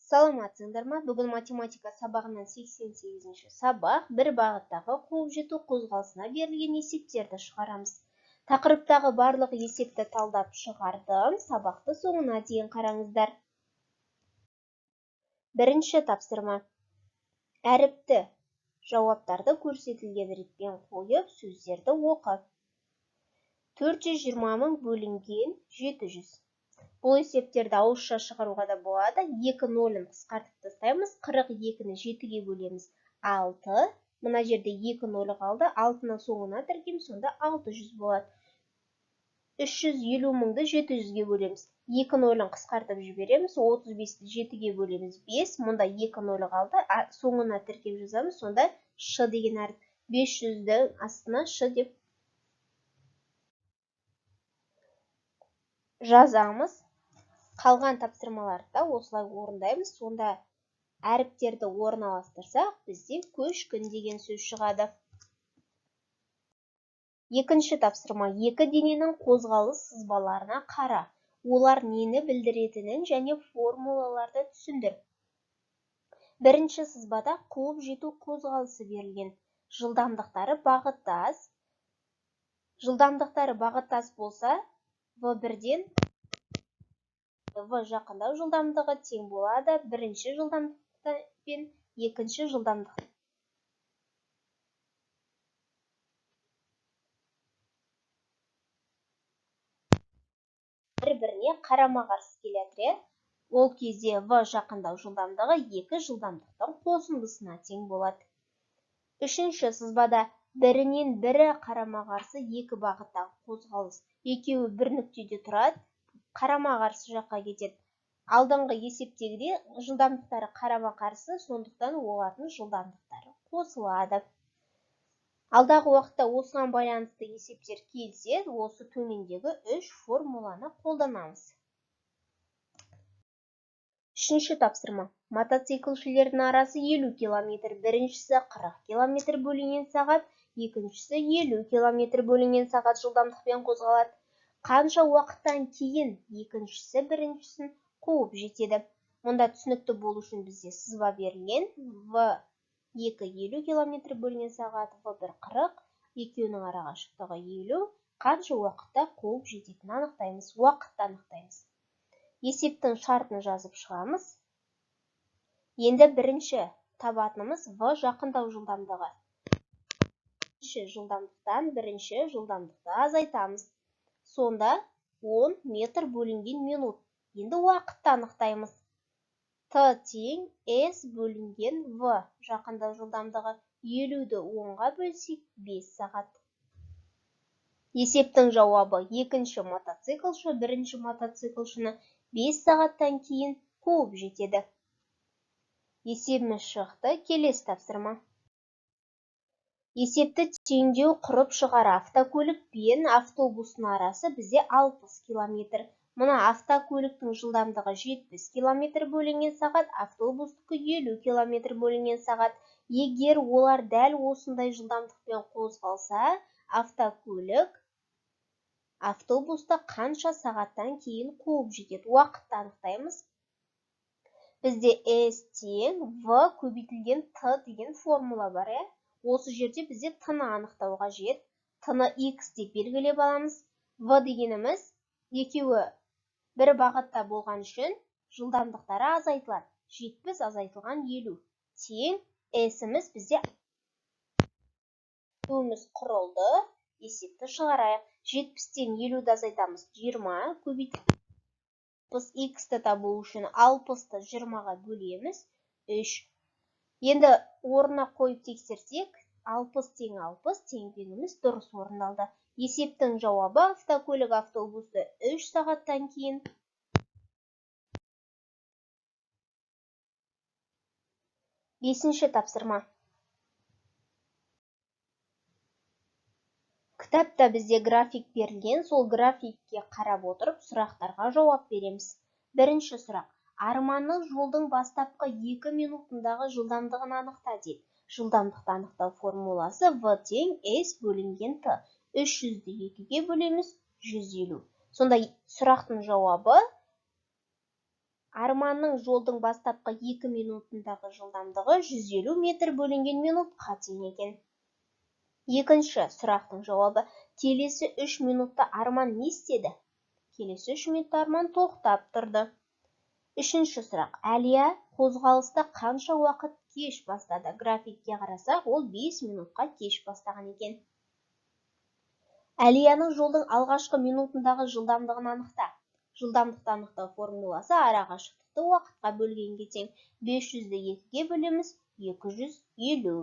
Саламатсыңдар ма? Бүгін математика сабағынан 88-ші сабақ, бір бағыттағы қуып жету қозғалысына берілген есептерді шығарамыз. Тақырыптағы барлық есепті талдап шығардым. Сабақты соңына дейін қараңыздар. Бірінші тапсырма. Әріпті жауаптарды көрсетілген ретпен қойып, сөздерді оқы. 420 мың бөлінген 700. Бұл есептерді ауызша шығаруға да болады. 2 нөлін қысқартып тастаймыз. 42-ні 7-ге бөлеміз. 6. Мына жерде 2 нөлі қалды. 6-ның соңына тіркейміз, сонда 600 болады. 350 мыңды 700-ге бөлеміз. 2 нөлін қысқартып жібереміз. 35-ті 7-ге бөлеміз. 5. Мұнда 2 нөлі қалды. Соңына тіркеп жазамыз. Сонда Ш деген әріп. 500-дің астына Ш деп жазамыз. Қалған тапсырмаларды да осылай орындаймыз. Сонда әріптерді орналастырсақ, бізде көшкін деген сөз шығады. Екінші тапсырма. Екі дененің қозғалыс сызбаларына қара. Олар нені білдіретінін және формулаларды түсіндір. Бірінші сызбада қуып жету қозғалысы берілген. Жылдамдықтары бағыттас. Жылдамдықтары бағыттас болса, В1-ден В жақындау жылдамдығы тең болады бірінші жылдамдықпен екінші жылдамдық. Бір-біріне қарама-қарсы келеді. Ол кезде В жақындау жылдамдығы екі жылдамдықтың қосындысына тең болады. Үшінші сызбада бірінен бірі қарама-қарсы екі бағыттағы қозғалыс. Екеуі бір нүктеде тұрады, қарама-қарсы жаққа кетеді. Алдыңғы есептегіде жылдамдықтары қарама-қарсы, сондықтан олардың жылдамдықтары қосылады. Алдағы уақытта осыған байланысты есептер келсе, осы төмендегі үш формуланы қолданамыз. Үшінші тапсырма. Мотоциклшілердің арасы 50 километр, біріншісі 40 километр бөлінген сағат, екіншісі 50 километр бөлінген сағат жылдамдықпен қозғалады. Қанша уақыттан кейін екіншісі біріншісін қуып жетеді? Мұнда түсінікті болу үшін бізде сызба берілген. В2 50 километр бөлінген сағат, В1 40, екеуінің арақашықтығы 50. Қанша уақытта қуып жететінін анықтаймыз, уақытты анықтаймыз. Есептің шартын жазып шығамыз. Енді бірінші табатынымыз В жақындау жылдамдығы. Бірінші жылдамдықтан бірінші жылдамдықты азайтамыз. Сонда 10 метр бөлінген минут. Енді уақытты анықтаймыз. Т тең С бөлінген В жақындау жылдамдығы. 50-ді 10-ға бөлсек 5 сағат. Есептің жауабы: екінші мотоциклші бірінші мотоциклшіні 5 сағаттан кейін қуып жетеді. Есебіміз шықты. Келесі тапсырма. Есепті теңдеу құрып шығар. Автокөлік пен автобустың арасы бізде 60 километр. Мына автокөліктің жылдамдығы 70 километр бөлінген сағат, автобустікі 50 километр бөлінген сағат. Егер олар дәл осындай жылдамдықпен қозғалса, автокөлік автобусты қанша сағаттан кейін қуып жетеді? Уақытты анықтаймыз. Бізде S тең В көбейтілген Т деген формула бар, ә? Осы жерде бізде Т-ны анықтау қажет. Т-ны X деп белгілеп аламыз. В дегеніміз екеуі бір бағытта болған үшін жылдамдықтары азайтылады. 70 азайтылған 50 тең S-іміз бізде құрылды. Есепті шығарайық. 70-тен 50-ді азайтамыз 20 көбейтіп X-ті табу үшін 60-ты 20-ға бөлеміз 3. Енді орнына қойып тексерсек, 60 тең 60 теңдеуіміз дұрыс орындалды. Есептің жауабы: автокөлік автобусты 3 сағаттан кейін. Бесінші тапсырма. Кітапта бізде график берілген, сол графикке қарап отырып сұрақтарға жауап береміз. Бірінші сұрақ. Арманның жолдың бастапқы 2 минутындағы жылдамдығын анықта дейді. Жылдамдықты анықтау формуласы В тең С бөлінген Т. 300-ді 2-ге бөлеміз 150. Сонда сұрақтың жауабы Арманның жолдың бастапқы 2 минутындағы жылдамдығы 150 метр бөлінген минутқа тең екен. Екінші сұрақтың жауабы: келесі 3 минутта Арман не істеді? Келесі 3 минутта Арман тоқтап тұрды. Үшінші сұрақ: Әлия қозғалысты қанша уақыт кеш бастады? Графикке қарасақ, ол 5 минутқа кеш бастаған екен. Әлияның жолдың алғашқы минутындағы жылдамдығын анықта. Жылдамдықты анықтау формуласы арақашықтықты уақытқа бөлгенге тең. 500-ді 2-ге бөлеміз, 250.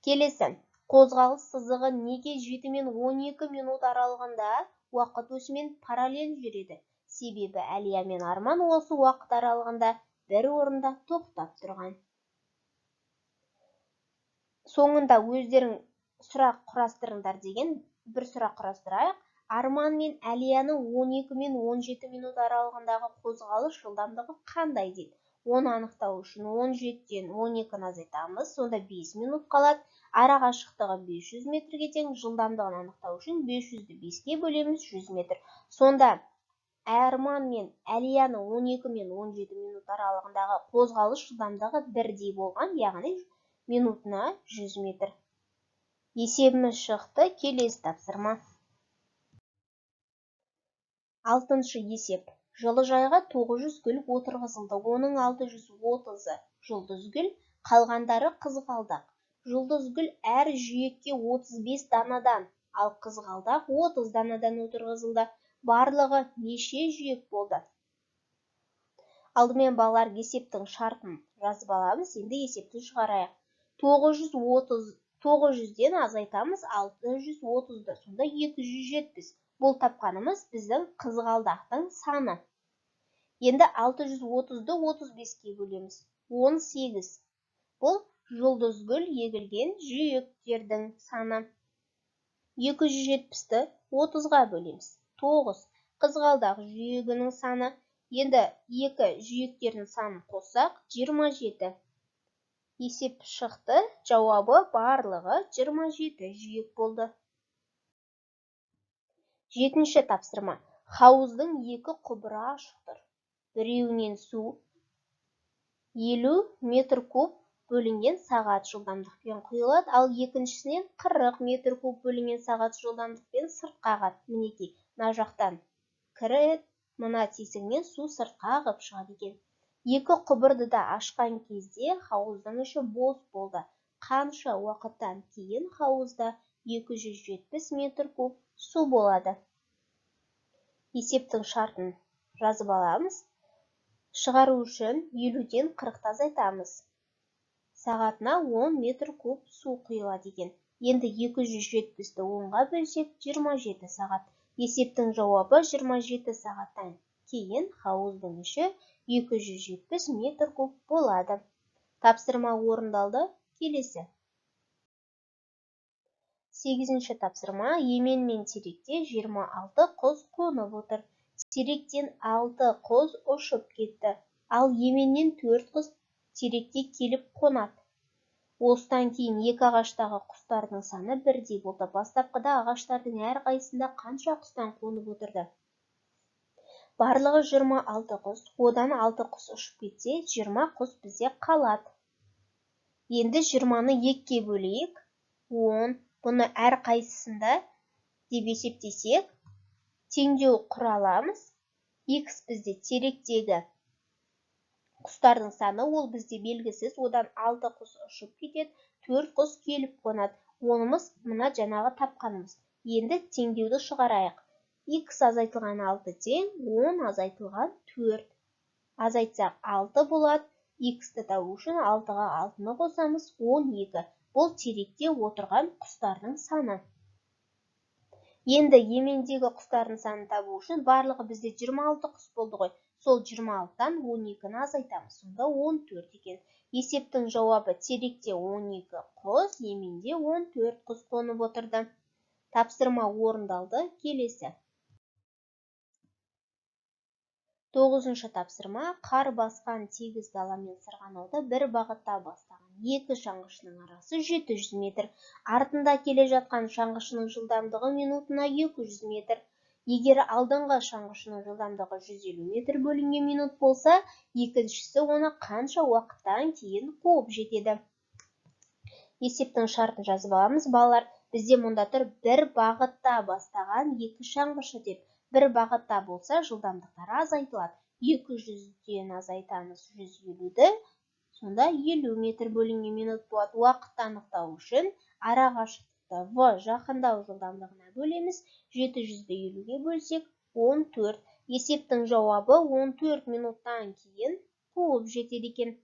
Келесі, қозғалыс сызығы неге 7 мен 12 минут аралығында уақыт өсімен параллель жүреді? Себебі Әлия мен Арман осы уақыт аралығында бір орында тоқтап тұрған. Соңында өздерің сұрақ құрастырыңдар деген бір сұрақ құрастырайық. Арман мен Әлияның 12 мен 17 минут аралығындағы қозғалыс жылдамдығы қандай дейді. Оны анықтау үшін 17-ден 12-ні азайтамыз, сонда 5 минут қалады. Арақашықтығы 500 метрге тең, жылдамдығын анықтау үшін 500-ді 5-ке бөлеміз, 100 метр. Сонда Арман мен Әлияның 12 мен 17 минут аралығындағы қозғалыс жылдамдығы бірдей болған, яғни минутына 100 метр. Есебіміз шықты. Келесі тапсырма. Алтыншы есеп. Жылыжайға 900 гүл отырғызылды. Оның 630-ы жұлдыз гүл, қалғандары қызғалдақ. Жұлдыз гүл әр жүйекке 35 данадан, ал қызғалдақ 30 данадан отырғызылды. Барлығы неше жүйек болды? Алдымен балалар есептің шартын жазып аламыз. Енді есепті шығарайық. 930-ден азайтамыз 630-ды, сонда 270. Бұл тапқанымыз біздің қызғалдақтың саны. Енді 630-ды 35-ке бөлеміз. 18. Бұл жұлдыз гүл егілген жүйектердің саны. 270-ті 30-ға бөлеміз. 9. Қызғалдақ жүйегінің саны. Енді екі жүйектердің санын қоссақ 27. Есеп шықты. Жауабы барлығы 27 жүйек болды. Жетінші тапсырма. Хауыздың екі құбыры ашық тұр. Біреуінен су 50 метр куб бөлінген сағат жылдамдықпен құйылады, ал екіншісінен 40 метр куб бөлінген сағат жылдамдықпен сыртқа ағады. Мінекей, мына жақтан кіреді, мына тесігінен су сыртқа ағып шығады екен. Екі құбырды да ашқан кезде хауыздың іші бос болды. Қанша уақыттан кейін хауызда 270 метр куб су болады? Есептің шартын жазып аламыз. Шығару үшін 50-ден 40-ты азайтамыз. Сағатына 10 метр куб су құйылады екен. Енді 270-ті 10-ға бөлсек 27 сағат. Есептің жауабы 27 сағаттан кейін хауыздың іші 270 метр куб болады. Тапсырма орындалды. Келесі. 8-ші тапсырма. Емен мен теректе 26 құс қонып отыр. Теректен 6 құс ұшып кетті, ал еменнен 4 құс терекке келіп қонады. Осыдан кейін екі ағаштағы құстардың саны бірдей болды. Бастапқыда ағаштардың әрқайсысында қанша құстан қонып отырды? Барлығы 26 құс, одан 6 құс ұшып кетсе, 20 құс бізде қалады. Енді 20-ны 2-ге бөлейік. 10. Бұны әрқайсысында деп есептесек, теңдеу құра аламыз. X бізде теректегі құстардың саны, ол бізде белгісіз, одан 6 құс ұшып кетеді, 4 құс келіп қонады. Онымыз мына жаңағы тапқанымыз. Енді теңдеуді шығарайық. X азайтылған 6 тең 10 азайтылған 4. Азайтсақ 6 болады. X-ті табу үшін 6-ға 6-ны қосамыз, 12. Бұл теректе отырған құстардың саны. Енді емендегі құстардың санын табу үшін барлығы бізде 26 құс болды ғой. Сол 26-тан 12-ні азайтамыз. Сонда 14 екен. Есептің жауабы теректе 12 құс, еменде 14 құс қонып отырды. Тапсырма орындалды. Келесі. 9-шы тапсырма. Қар басқан тегіс даламен сырғанауды бір бағытта бастаған екі шаңғышының арасы 700 метр. Артында келе жатқан шаңғышының жылдамдығы минутына 200 метр. Егер алдыңғы шаңғышының жылдамдығы 150 метр бөлінген минут болса, екіншісі оны қанша уақыттан кейін қуып жетеді? Есептің шартын жазып аламыз, балалар. Бізде мұнда тұр бір бағытта бастаған екі шаңғышы деп. Бір бағытта болса, жылдамдықтары азайтылады. 200-ден азайтамыз 150-ді, сонда 50 метр бөлінген минут болады. Уақытты анықтау үшін ара қашықтықты в жақындау жылдамдығына бөлеміз. 700-ді 50-ге бөлсек 14. Есептің жауабы 14 минуттан кейін қуып жетеді екен.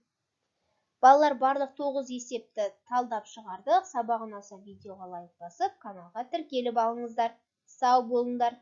Балалар, барлық 9 есепті талдап шығардық. Сабақ ұнаса, видеоға лайк басып, каналға тіркеліп алыңыздар. Сау болыңдар.